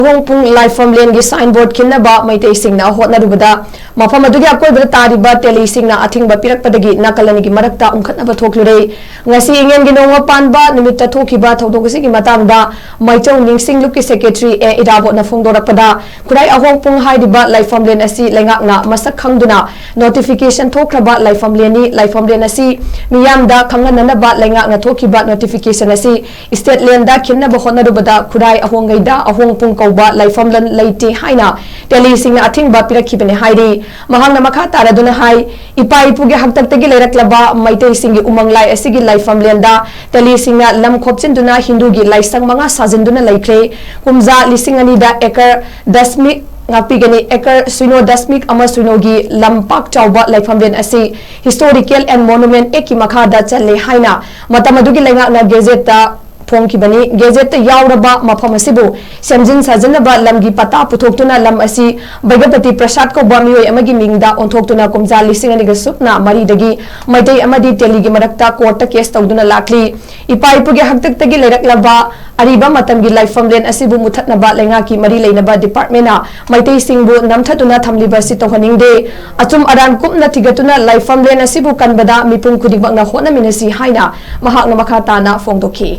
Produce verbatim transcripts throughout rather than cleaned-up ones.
ꯑꯍꯣꯡꯄꯨꯡ ꯂꯥꯏꯐꯝꯂꯦꯟꯒꯤ signboard ꯈꯤꯟꯅꯕ ꯃꯩꯇꯩꯁꯤꯡꯅ ꯍꯣꯠꯅꯔꯨꯕꯗ ꯃꯐꯝ ꯑꯗꯨꯒꯤ ꯑꯀꯣꯏꯕꯗ ꯇꯥꯔꯤꯕ ꯇꯦꯂꯤꯁꯤꯡꯅ ꯑꯊꯤꯡꯕ ꯄꯤꯔꯛꯄꯗꯒꯤ ꯅꯥꯀꯜ ꯑꯅꯤꯒꯤ ꯃꯔꯛꯇ ꯎꯪꯈꯠꯅꯕ ꯊꯣꯛꯂꯨꯔꯦ꯫ ꯉꯁꯤ ꯏꯉꯦꯟꯒꯤ ꯅꯣꯡꯃ ꯄꯥꯟꯕ ꯅꯨꯃꯤꯠꯇ ꯊꯣꯛꯈꯤꯕ ꯊꯧꯗꯣꯛ ꯑꯁꯤꯒꯤ ꯃꯇꯥꯡꯗ ꯃꯩꯆꯧ ꯅꯤꯡꯁꯤꯡ ꯂꯨꯞꯀꯤ ꯁꯦꯀ꯭ꯔꯦꯇꯔꯤ ꯑꯦ ꯏꯔꯥꯕꯣꯠꯅ ꯐꯣꯡꯗꯣꯔꯛꯄꯗ, ꯈꯨꯔꯥꯏ ꯑꯍꯣꯡꯄꯨꯡ ꯍꯥꯏꯔꯤꯕ ꯂꯥꯏꯐꯝꯂꯦꯟ ꯑꯁꯤ ꯂꯩꯉꯥꯛꯅ ꯃꯁꯛ ꯈꯪꯗꯨꯅ ꯅꯣꯇꯤꯐꯤꯀꯦꯁꯟ ꯊꯣꯛꯈ꯭ꯔꯕ ꯂꯥꯏꯐꯝꯂꯦꯟꯅꯤ꯫ ꯂꯥꯏꯐꯝꯂꯦꯟ ꯑꯁꯤ ꯃꯤꯌꯥꯝꯗ ꯈꯪꯍꯟꯅꯅꯕ ꯂꯩꯉꯥꯛꯅ ꯊꯣꯛꯈꯤꯕ ꯅꯣꯇꯤꯐꯤꯀꯦꯁꯟ ꯑꯁꯤ ꯏꯁꯇꯦꯠ ꯂꯦꯟꯗ ꯈꯤꯟꯅꯕ ꯍꯣꯠꯅꯔꯨꯕꯗ ꯈꯨꯔꯥꯏ ꯑꯍꯣꯡꯒꯩꯗ ꯑꯍꯣꯡꯄꯨꯡ ꯀꯧꯕ ꯂꯥꯏꯐꯝꯂꯦꯟ ꯂꯩꯇꯦ ꯍꯥꯏꯅ ꯇꯦꯂꯤꯁꯤꯡꯅ ꯑꯊꯤꯡꯕ ꯄꯤꯔꯛꯈꯤꯕꯅꯤ ꯍꯥꯏꯔꯤ꯫ ꯃꯍꯥꯛꯅ ꯃꯈꯥ ꯇꯥꯔꯗꯨꯅ ꯍꯥꯏ, ꯏꯄꯥ ꯏꯄꯨꯒꯤ ꯍꯥꯛꯇꯛꯇꯒꯤ ꯂꯩꯔꯛꯂꯕ ꯃꯩꯇꯩꯁꯤꯡꯒꯤ ꯎꯃꯪ ꯂꯥꯏ ꯑꯁꯤꯒꯤ ꯂꯥꯏꯐꯝꯂꯦꯟꯗ ꯇꯦꯂꯤꯁꯤꯡꯅ ꯂꯝ ꯈꯣꯞꯆꯤꯟꯗꯨꯅ ꯍꯤꯟꯗꯨꯒꯤ ꯂꯥꯏꯁꯪ ꯃꯉꯥ ꯁꯥꯖꯤꯟꯗꯨꯅ ꯂꯩꯈ꯭ꯔꯦ꯫ ꯀꯨꯝꯖꯥ ꯂꯤꯁꯤꯡ ꯑꯅꯤꯗ ꯑꯦꯀꯔ ꯗꯁꯃꯤꯛ, ꯉꯥꯛꯄꯤꯒꯅꯤ, ꯑꯦꯀꯔ ꯁꯤꯅꯣ ꯗꯁꯃꯤꯛ ꯑꯃ ꯁꯤꯅꯣꯒꯤ ꯂꯝ ꯄꯥꯛ ꯆꯥꯎꯕ ꯂꯥꯏꯐꯝꯂꯦꯟ ꯑꯁꯤ Historical and Monument Actꯀꯤ ꯃꯈꯥꯗ ꯆꯜꯂꯦ ꯍꯥꯏꯅ ꯃꯇꯝ ꯑꯗꯨꯒꯤ ꯂꯩꯉꯥꯛꯅ ꯒꯦꯖꯦꯠꯇ ꯐꯣꯡꯈꯤꯕꯅꯤ꯫ ꯒꯦꯖꯦꯠꯇ ꯌꯥꯎꯔꯕ ꯃꯐꯝ ꯑꯁꯤꯕꯨ ꯁꯦꯝꯖꯤꯟ ꯁꯥꯖꯤꯟꯅꯕ ꯂꯝꯒꯤ ꯄꯇꯥ ꯄꯨꯊꯣꯛꯇꯨꯅ ꯂꯝ ꯑꯁꯤ ꯕꯩꯒꯄꯇꯤ ꯄ꯭ꯔꯁꯥꯗ ꯀꯧꯕ ꯃꯤꯑꯣꯏ ꯑꯃꯒꯤ ꯃꯤꯡꯗ ꯑꯣꯟꯊꯣꯛꯇꯨꯅ ꯀꯨꯝꯖꯥ ꯂꯤꯁꯤꯡ ꯑꯅꯤꯒ ꯁꯨꯞꯅ ꯃꯔꯤꯗꯒꯤ ꯃꯩꯇꯩ ꯑꯃꯗꯤ ꯇꯦꯂꯤꯒꯤ ꯃꯔꯛꯇ ꯀꯣꯔꯠꯇ ꯀꯦꯁ ꯇꯧꯗꯨꯅ ꯂꯥꯛꯂꯤ꯫ ꯏꯄꯥ ꯏꯄꯨꯒꯤ ꯍꯥꯛꯇꯛꯇꯒꯤ ꯂꯩꯔꯛꯂꯕ ꯑꯔꯤꯕ ꯃꯇꯝꯒꯤ ꯂꯥꯏꯐꯝꯂꯦꯟ ꯑꯁꯤꯕꯨ ꯃꯨꯊꯠꯅꯕ ꯂꯩꯉꯥꯛꯀꯤ ꯃꯔꯤ ꯂꯩꯅꯕ ꯗꯤꯄꯥꯔꯠꯃꯦꯟꯅ ꯃꯩꯇꯩꯁꯤꯡꯕꯨ ꯅꯝꯊꯗꯨꯅ ꯊꯝꯂꯤꯕ ꯑꯁꯤ ꯇꯧꯍꯟꯅꯤꯡꯗꯦ꯫ ꯑꯆꯨꯝ ꯑꯔꯥꯟ ꯀꯨꯞꯅ ꯊꯤꯒꯠꯇꯨꯅ ꯂꯥꯏꯐꯝꯂꯦꯟ ꯑꯁꯤꯕꯨ ꯀꯟꯕꯗ ꯃꯤꯄꯨꯝ ꯈꯨꯗꯤꯡꯃꯛꯅ ꯍꯣꯠꯅꯃꯤꯟꯅꯁꯤ ꯍꯥꯏꯅ ꯃꯍꯥꯛꯅ ꯃꯈꯥ ꯇꯥꯅ ꯐꯣꯡꯗꯣꯛꯈꯤ꯫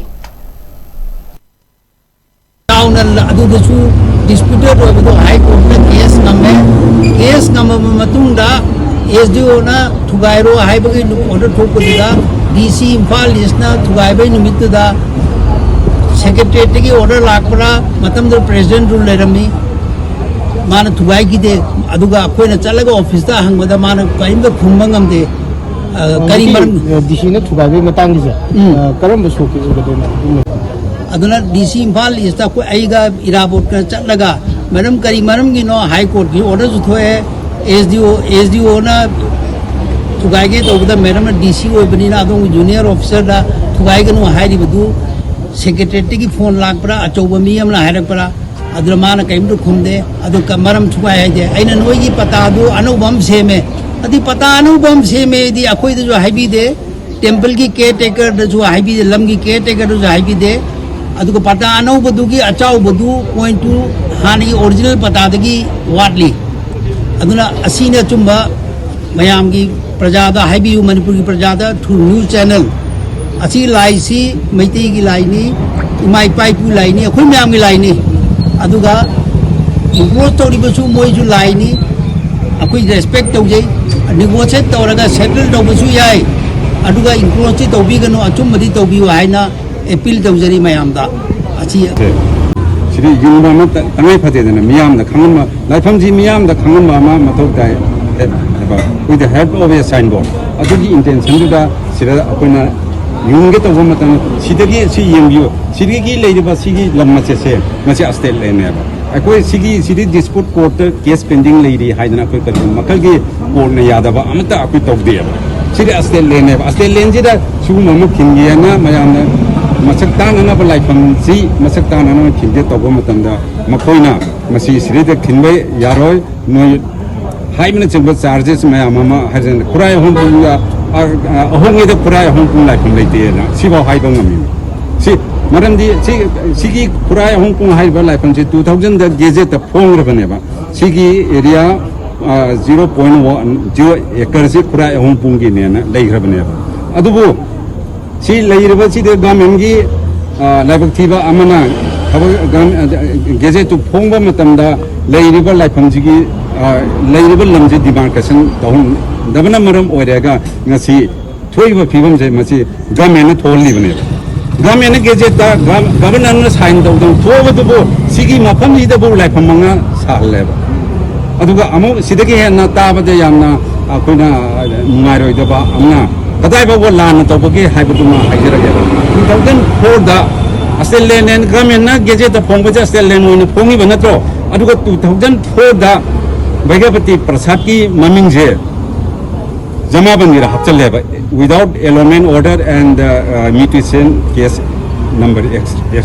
ꯆꯥꯎꯅ ꯑꯗꯨꯗꯁꯨ ꯗꯤꯁꯄ꯭ꯌꯨꯇꯦꯠ ꯑꯣꯏꯕꯗꯣ ꯍꯥꯏ ꯀꯣꯔꯠꯇ ꯀꯦꯁ ꯉꯝꯃꯦ꯫ ꯀꯦꯁ ꯉꯝꯃꯕ ꯃꯇꯨꯡꯗ ꯑꯦꯁ ꯗꯤ ꯑꯣꯅ ꯊꯨꯒꯥꯏꯔꯣ ꯍꯥꯏꯕꯒꯤ ꯑꯣꯔꯗꯔ ꯊꯣꯛꯄꯗꯨꯗ ꯗꯤ ꯁꯤ ꯏꯝꯐꯥꯜ ꯏꯁꯅ ꯊꯨꯒꯥꯏꯕꯩ ꯅꯨꯃꯤꯠꯇꯨꯗ ꯁꯦꯀ꯭ꯔꯦꯇꯔꯤꯌꯦꯠꯇꯒꯤ ꯑꯣꯔꯗꯔ ꯂꯥꯛꯄ꯭ꯔꯥ? ꯃꯇꯝꯗꯨꯗ ꯄ꯭ꯔꯦꯁꯤꯗꯦꯟ ꯔꯨꯜ ꯂꯩꯔꯝꯃꯤ꯫ ꯃꯥꯅ ꯊꯨꯒꯥꯏꯈꯤꯗꯦ꯫ ꯑꯗꯨꯒ ꯑꯩꯈꯣꯏꯅ ꯆꯠꯂꯒ ꯑꯣꯐꯤꯁꯇ ꯍꯪꯕꯗ ꯃꯥꯅ ꯀꯔꯤꯝꯇ ꯈꯨꯝꯕ ꯉꯝꯗꯦ꯫ ꯑ, ꯀꯔꯤ ꯃꯔꯝ? ꯗꯤ ꯁꯤꯅ ꯊꯨꯒꯥꯏꯕꯒꯤ ꯃꯇꯥꯡꯒꯤꯁꯦ, ꯎꯝ꯫ ꯑ, ꯀꯔꯝꯕ ꯁꯣꯛꯀꯤ ꯑꯣꯏꯒꯗꯣꯏꯅꯣ ꯑꯗꯨꯝꯕ? ꯑꯗꯨꯅ ꯗꯤ ꯁꯤ ꯏꯝꯐꯥꯜ ꯏꯁꯇ ꯑꯩꯈꯣꯏ, ꯑꯩꯒ ꯏꯔꯥꯕꯣꯠꯀ ꯆꯠꯂꯒ, ꯃꯦꯗꯝ, ꯀꯔꯤ ꯃꯔꯝꯒꯤꯅꯣ? ꯍꯥꯏ ꯀꯣꯔꯠꯀꯤ ꯑꯣꯔꯗꯔꯁꯨ ꯊꯣꯛꯑꯦ, ꯑꯦꯁ ꯗꯤ ꯑꯣ, ꯑꯦꯁ ꯗꯤ ꯑꯣꯅ ꯊꯨꯒꯥꯏꯒꯦ ꯇꯧꯕꯗ ꯃꯦꯗꯝꯅ ꯗꯤ ꯁꯤ ꯑꯣꯏꯕꯅꯤꯅ ꯑꯗꯣꯝꯒꯤ ꯖꯨꯅꯤꯌꯔ ꯑꯣꯐꯤꯁꯔꯗ ꯊꯨꯒꯥꯏꯒꯅꯨ ꯍꯥꯏꯔꯤꯕꯗꯨ ꯁꯦꯀ꯭ꯔꯦꯇꯔꯤꯌꯦꯠꯇꯒꯤ ꯐꯣꯟ ꯂꯥꯛꯄ꯭ꯔꯥ, ꯑꯆꯧꯕ ꯃꯤ ꯑꯃꯅ ꯍꯥꯏꯔꯛꯄ꯭ꯔꯥ? ꯑꯗꯨꯅ ꯃꯥꯅ ꯀꯔꯤꯝꯇ ꯈꯨꯝꯗꯦ꯫ ꯑꯗꯨ ꯀ-, ꯃꯔꯝ ꯁꯨꯡꯍꯥꯏ ꯍꯥꯏꯗꯦ꯫ ꯑꯩꯅ ꯅꯣꯏꯒꯤ ꯄꯇꯥꯗꯨ ꯑꯅꯧꯕ ꯑꯃ ꯁꯦꯝꯃꯦ꯫ ꯑꯗꯨꯗꯤ ꯄꯇꯥ ꯑꯅꯧꯕ ꯑꯃ ꯁꯦꯝꯃꯦꯗꯤ ꯑꯩꯈꯣꯏꯗꯁꯨ ꯍꯥꯏꯕꯤꯗꯦ, ꯇꯦꯝꯄꯜꯒꯤ ꯀꯦꯌꯔ ꯇꯦꯀꯔꯗꯁꯨ ꯍꯥꯏꯕꯤꯗꯦ, ꯂꯝꯒꯤ ꯀꯦꯌꯔ ꯇꯦꯀꯔꯗꯁꯨ ꯍꯥꯏꯕꯤꯗꯦ꯫ ꯑꯗꯨꯒ ꯄꯇꯥ ꯑꯅꯧꯕꯗꯨꯒꯤ ꯑꯆꯥꯎꯕꯗꯨ ꯄꯣꯏꯟꯠ ꯇꯨ ꯍꯥꯟꯅꯒꯤ ꯑꯣꯔꯤꯖꯤꯅꯦꯜ ꯄꯇꯥꯗꯒꯤ ꯋꯥꯠꯂꯤ꯫ ꯑꯗꯨꯅ ꯑꯁꯤꯅ ꯑꯆꯨꯝꯕ ꯃꯌꯥꯝꯒꯤ ꯄ꯭ꯔꯖꯥꯗ ꯍꯥꯏꯕꯤꯌꯨ, ꯃꯅꯤꯄꯨꯔꯒꯤ ꯄ꯭ꯔꯖꯥꯗ through news channel꯫ ꯑꯁꯤ ꯂꯥꯏꯁꯤ ꯃꯩꯇꯩꯒꯤ ꯂꯥꯏꯅꯤ, ꯏꯃꯥ ꯏꯄꯥ ꯏꯄꯨ ꯂꯥꯏꯅꯤ, ꯑꯩꯈꯣꯏ ꯃꯌꯥꯝꯒꯤ ꯂꯥꯏꯅꯤ꯫ ꯑꯗꯨꯒ ꯏꯟꯀ꯭ꯔꯣꯁ ꯇꯧꯔꯤꯕꯁꯨ ꯃꯣꯏꯁꯨ ꯂꯥꯏꯅꯤ, ꯑꯩꯈꯣꯏ ꯔꯦꯁꯄꯦꯛ ꯇꯧꯖꯩ꯫ ꯅꯦꯒꯣꯁꯤꯌꯦꯠ ꯇꯧꯔꯒ ꯁꯦꯇꯜ ꯇꯧꯕꯁꯨ ꯌꯥꯏ, ꯑꯗꯨꯒ ꯏꯟꯀ꯭ꯔꯣꯁꯇꯤ ꯇꯧꯕꯤꯒꯅꯨ, ꯑꯆꯨꯝꯕꯗꯤ ꯇꯧꯕꯤꯌꯨ ꯍꯥꯏꯅ ꯑꯦꯄꯤꯜ ꯇꯧꯖꯔꯤ ꯃꯌꯥꯝꯗ꯫ ꯑꯁꯤ ꯁꯤꯗꯤ ꯌꯨꯝꯕ ꯑꯃ ꯇ-, ꯇꯉꯥꯏ ꯐꯗꯦꯗꯅ ꯃꯤꯌꯥꯝꯗ ꯈꯪꯍꯟꯕ, ꯂꯥꯏꯐꯝꯁꯤ ꯃꯤꯌꯥꯝꯗ ꯈꯪꯍꯟꯕ ꯑꯃ ꯃꯊꯧ ꯇꯥꯏ꯫ With the help of a signboard, ꯑꯗꯨꯒꯤ ꯏꯟꯇꯦꯟꯁꯟꯗꯨꯗ ꯁꯤꯗ ꯑꯩꯈꯣꯏꯅ ꯌꯨꯝꯒꯦ ꯇꯧꯕ ꯃꯇꯝꯗ ꯁꯤꯗꯒꯤ ꯁꯤ ꯌꯦꯡꯕꯤꯌꯨ, ꯁꯤꯗꯒꯤ ꯂꯩꯔꯤꯕ ꯁꯤꯒꯤ ꯂꯝ ꯑꯁꯦ ꯃꯁꯤ ꯑꯁꯇꯦꯠ ꯂꯦꯟꯅꯦꯕ꯫ ꯑꯩꯈꯣꯏ ꯁꯤꯒꯤ, ꯁꯤꯗꯤ ꯗꯤꯁꯄ꯭ꯌꯨꯠ ꯀꯣꯔꯠꯇ ꯀꯦꯁ ꯄꯦꯟꯗꯤꯡ ꯂꯩꯔꯤ ꯍꯥꯏꯗꯅ ꯑꯩꯈꯣꯏ ꯀꯔꯤꯒꯨꯝꯕ ꯃꯈꯜꯒꯤ ꯀꯣꯔꯠꯅ ꯌꯥꯗꯕ ꯑꯃꯠꯇ ꯑꯩꯈꯣꯏ ꯇꯧꯗꯦꯕ꯫ ꯁꯤꯗꯤ ꯑꯁꯇꯦꯠ ꯂꯦꯟꯅꯦꯕ꯫ ꯑꯁꯇꯦꯠ ꯂꯦꯟꯁꯤꯗ ꯁꯤꯒꯨꯝꯕ ꯑꯃ ꯊꯤꯡꯒꯦꯅ ꯃꯌꯥꯝꯅ ꯃꯁꯛ ꯇꯥꯛꯅꯅꯕ ꯂꯥꯏꯐꯝꯁꯤ ꯃꯁꯛ ꯇꯥꯛꯅꯅꯕ ꯊꯤꯡꯒꯦ ꯇꯧꯕ ꯃꯇꯝꯗ ꯃꯈꯣꯏꯅ ꯃꯁꯤ ꯁꯤꯗꯩꯗ ꯊꯤꯟꯕ ꯌꯥꯔꯣꯏ, ꯅꯣꯏ ꯍꯥꯏꯕꯅꯆꯤꯡꯕ ꯆꯥꯔꯖꯦꯁ ꯃꯌꯥꯝ ꯑꯃ ꯍꯥꯏꯖꯅ ꯈꯨꯔꯥꯏ ꯑꯍꯣꯡꯄꯨꯡꯗ, ꯑ, ꯑ, ꯑꯍꯣꯡꯉꯦꯗ ꯈꯨꯔꯥꯏ ꯑꯍꯣꯡꯄꯨꯡ ꯂꯥꯏꯐꯝ ꯂꯩꯇꯦꯅ ꯁꯤꯐꯥꯎ ꯍꯥꯏꯕ ꯉꯝꯃꯤ꯫ ꯁꯤ ꯃꯔꯝꯗꯤ ꯁꯤ, ꯁꯤꯒꯤ ꯈꯨꯔꯥꯏ ꯑꯍꯣꯡꯄꯨꯡ ꯍꯥꯏꯔꯤꯕ ꯂꯥꯏꯐꯝꯁꯤ ꯇꯨ ꯊꯥꯎꯖꯟꯗ ꯒꯦꯖꯦꯠꯇ ꯐꯣꯡꯈ꯭ꯔꯕꯅꯦꯕ꯫ ꯁꯤꯒꯤ ꯑꯦꯔꯤꯌꯥ, ꯑ, ꯖꯤꯔꯣ ꯄꯣꯏꯟ ꯋꯥꯟ ꯖꯤꯔꯣ ꯑꯦꯀꯔꯁꯤ ꯈꯨꯔꯥꯏ ꯑꯍꯣꯡꯄꯨꯡꯒꯤꯅꯦꯅ ꯂꯩꯈ꯭ꯔꯕꯅꯦꯕ꯫ ꯑꯗꯨꯕꯨ ꯁꯤ ꯂꯩꯔꯤꯕꯁꯤꯗ ꯒꯃꯦꯟꯒꯤ, ꯑ, ꯂꯥꯏꯕꯛ ꯊꯤꯕ ꯑꯃꯅ ꯊꯕꯛ ꯒꯝ-, ꯑ, ꯒꯦꯖꯦꯠꯇꯨ ꯐꯣꯡꯕ ꯃꯇꯝꯗ ꯂꯩꯔꯤꯕ ꯂꯥꯏꯐꯝꯁꯤꯒꯤ, ꯑ, ꯂꯩꯔꯤꯕ ꯂꯝꯁꯤ ꯗꯤꯃꯥꯔꯀꯦꯁꯟ ꯇꯧꯍꯟꯗꯕꯅ ꯃꯔꯝ ꯑꯣꯏꯔꯒ ꯉꯁꯤ ꯊꯣꯛꯏꯕ ꯐꯤꯕꯝꯁꯦ ꯃꯁꯤ ꯒꯃꯦꯟꯅ ꯊꯣꯛꯍꯜꯂꯤꯕꯅꯦꯕ꯫ ꯒꯃꯦꯟꯅ ꯒꯦꯖꯦꯠꯇ ꯒ-, ꯒꯕꯔꯅꯔꯅ ꯁꯥꯏꯟ ꯇꯧꯗꯅ ꯊꯣꯛꯑꯕꯗꯨꯕꯨ ꯁꯤꯒꯤ ꯃꯐꯝꯁꯤꯗꯕꯨ ꯂꯥꯏꯐꯝ ꯃꯉꯥ ꯁꯥꯍꯜꯂꯦꯕ꯫ ꯑꯗꯨꯒ ꯑꯃꯨꯛ ꯁꯤꯗꯒꯤ ꯍꯦꯟꯅ ꯇꯥꯕꯗ ꯌꯥꯝꯅ ꯑꯩꯈꯣꯏꯅ ꯅꯨꯡꯉꯥꯏꯔꯣꯏꯗꯕ ꯑꯃꯅ ꯀꯗꯥꯏ ꯐꯥꯎꯕ ꯂꯥꯟꯅ ꯇꯧꯕꯒꯦ ꯍꯥꯏꯕꯗꯨꯃ ꯍꯥꯏꯖꯔꯒꯦꯕ꯫ ꯇꯨ ꯊꯥꯎꯖꯟ ꯐꯣꯔꯗ ꯑꯁꯇꯦꯠ ꯂꯦꯟ ꯑꯦꯟ ꯒꯃꯦꯟꯅ ꯒꯦꯖꯦꯠꯇ ꯐꯣꯡꯕꯁꯦ ꯑꯁꯇꯦꯠ ꯂꯦꯟ ꯑꯣꯏꯅ ꯐꯣꯡꯉꯤꯕ ꯅꯠꯇ꯭ꯔꯣ? ꯑꯗꯨꯒ ꯇꯨ ꯊꯥꯎꯖꯟ ꯐꯣꯔꯗ ꯚꯩꯒ꯭ꯌꯥꯄꯇꯤ ꯄ꯭ꯔꯁꯥꯗꯀꯤ ꯃꯃꯤꯡꯁꯦ ꯖꯃꯥꯕꯟꯗꯤꯗ ꯍꯥꯞꯆꯜꯂꯦꯕ, without allotment order and, uh, uh, mutation case number X, X